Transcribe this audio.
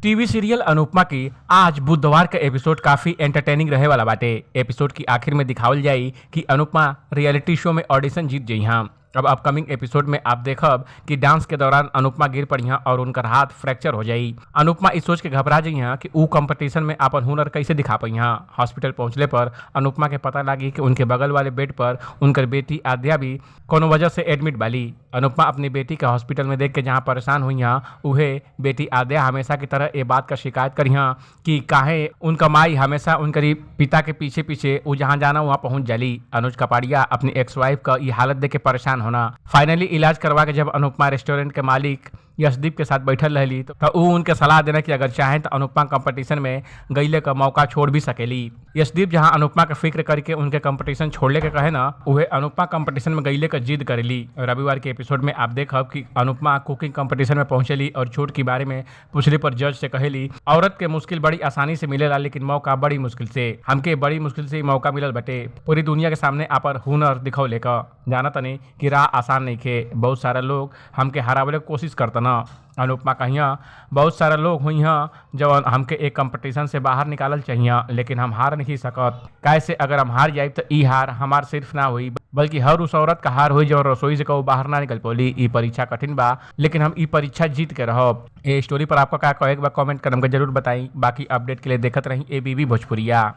TV serial Anupama की आज बुधवार का एपिसोड काफी एंटरटेनिंग रहे वाला बाटे। एपिसोड की आखिर में दिखावल जाई कि अनुपमा रियलिटी शो में ऑडिशन जीत जई हां। अब अपकमिंग एपिसोड में आप देखब कि डांस के दौरान अनुपमा गिर पड़ी और उनकर हाथ फ्रैक्चर हो जाई। अनुपमा इस सोच के घबरा जई हैं कि ऊ कंपटीशन में अपन हुनर कैसे दिखा पाई हैं। हॉस्पिटल पहुंचले पर अनुपमा के पता लगी कि उनके बगल वाले बेड पर उनकर बेटी आद्या भी कोनो वजह से एडमिट बाली। अनुपमा अपनी बेटी के हॉस्पिटल में देख के जहाँ परेशान हुई हैं, उहे बेटी आद्या हमेशा की तरह ये बात का शिकायत करी हैं कि काहे उनका माई हमेशा उनकरी पिता के पीछे पीछे वो जहाँ जाना वहाँ पहुँच जाली। अनुज कपाड़िया अपनी एक्स वाइफ का ये हालत देख के परेशान होना। फाइनली इलाज करवा के जब अनुपमा रेस्टोरेंट के मालिक यशदीप के साथ बैठल रहली तो ऊ उनके सलाह देना कि अगर चाहें तो अनुपमा कंपटीशन में गईले का मौका छोड़ भी सकेली। यशदीप जहां अनुपमा के फिक्र करके उनके कंपटीशन छोड़ले के कहे ना, उहे अनुपमा कंपटीशन में गईले का जिद करेली। रविवार के एपिसोड में आप देखब कि अनुपमा कुकिंग कंपटीशन में पहुंचेली और छूट के बारे में पूछले पर जज से कहेली, औरत के मुश्किल बड़ी आसानी से मिलेला लेकिन मौका बड़ी मुश्किल से। हमके बड़ी मुश्किल से ही मौका मिलल बटे पूरी दुनिया के सामने आपन हुनर दिखौले का। जाना तनी कि राह आसान नहीं खे, बहुत सारा लोग हमके हरावे के कोशिश करतन। अनुपमा कहिया बहुत सारा लोग हुई हैं जब हमके एक कंपटीशन से बाहर निकालल चाहिए, लेकिन हम हार नहीं सकत। कैसे अगर हम हार जाए तो ई हार हमार सिर्फ ना हुई बल्कि हर उस औरत का हार हुई जो रसोई से कहू बाहर ना निकल पौली। ई परीक्षा कठिन बा लेकिन हम ई परीक्षा जीत के रहब। ये स्टोरी पर आपका का कहे के बा कमेंट कर हमके जरूर बताई। बाकी अपडेट के लिए देखत रही एबीबी भोजपुरिया।